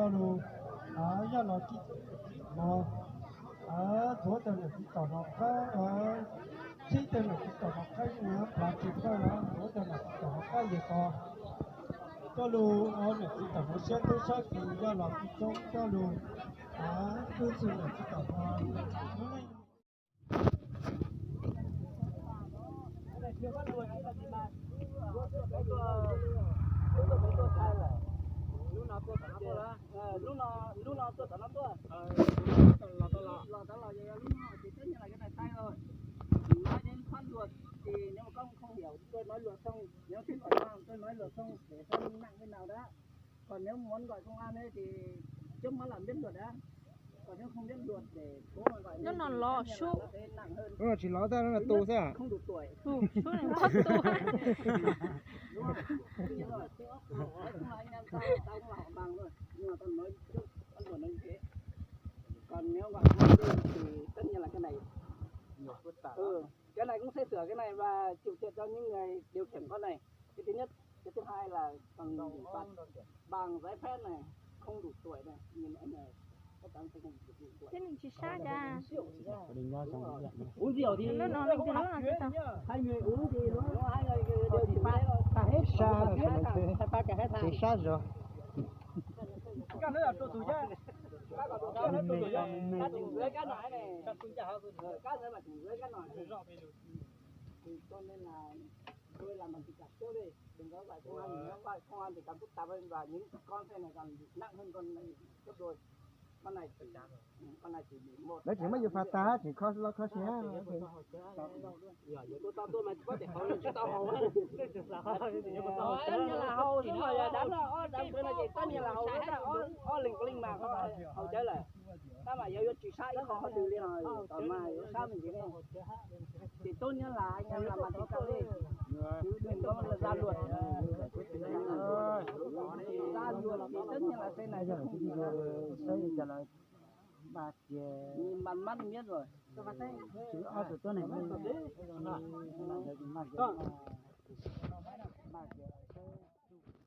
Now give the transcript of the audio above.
Lug, yog los kij no, nthuav tag nam txiv tom no qab, tsib tag nam txiv tom no qab, nplav tsis kawg los nthuav tag nam txiv tom no qab yog ko. Coj lug nam txiv tom no siab ntub sab kis yog los kij coob coj lug, ntub txug nam txiv tom no. Lub no tuaj tom no tuaj. Los tod los yog lub no ces teb nyab laj kab nais thaij os. Nyob neb phab luag ces nyob koj khoo hiam, tuaj nói luật xong, nếu thấy luật xong, tôi nói luật xong để tôi nặng bên nào đó. Còn nếu muốn gọi công an ấy thì trước mắt là biết luật đã. Còn nếu không biết luật để bố mà gọi lên thì tất nhiên là nó sẽ nặng hơn. Lub no tsis lov tab, lub no tu xwb. Không đủ tuổi. Đúng không? Bây giờ tôi, tôi, tôi, anh em tao, tao cũng là họ Bằng thôi. Nhưng mà tao nói trước, bắt buộc nói như thế. Còn nếu gọi công an lên thì tất nhiên là cái này. Ừ, cái này cũng sẽ sửa cái này và chịu trách nhiệm cho những người điều khiển con này. Cái thứ nhất, cái thứ hai là bằng, bằng giấy phép này, không đủ tuổi này, nhìn anh này, chắc chắn sẽ không đủ tuổi. Thế mình chỉ sai ra. Uống rượu thì nó, nó, nó, nó, hai người uống thì nó, hai người điều chỉnh đấy rồi. Sai là sai, sai, sai, sai, sai, sai. Sai sab zog. Các bạn nói là trụ tù chứ. Các bạn nói là trụ tù chứ. Các bạn nói là trụ tù chứ. Các bạn nói là trụ tù chứ. Các bạn nói là trụ tù chứ. Tôi làm bằng tình cảm trước đi. Đừng có gọi công an, nếu gọi công an thì càng phức tạp hơn và những con xe này còn nặng hơn con này gấp đôi. Con này chỉ, con này chỉ bị một. Lawv tseem muab yus phas tas, tseem kho loj kho siab. Tôi tao tôi mà có thể hầu chứ tao hầu. Tất nhiên là hầu chứ mà là đánh nó, đánh bữa nay thì tất nhiên là hầu hết, ó, ó linh linh mà có hầu chứ là. Tao mà vô vô trừ sát ít kho từ đi rồi, còn mà vô sát mình chỉ đi. Thì tốt nhất là anh em làm mặt cho đi. Chứ đừng có ra luật. Ra luật thì tất nhiên là cái này sẽ không được. Nhìn bằng mắt biết rồi. Chứ ở tụi tôi này,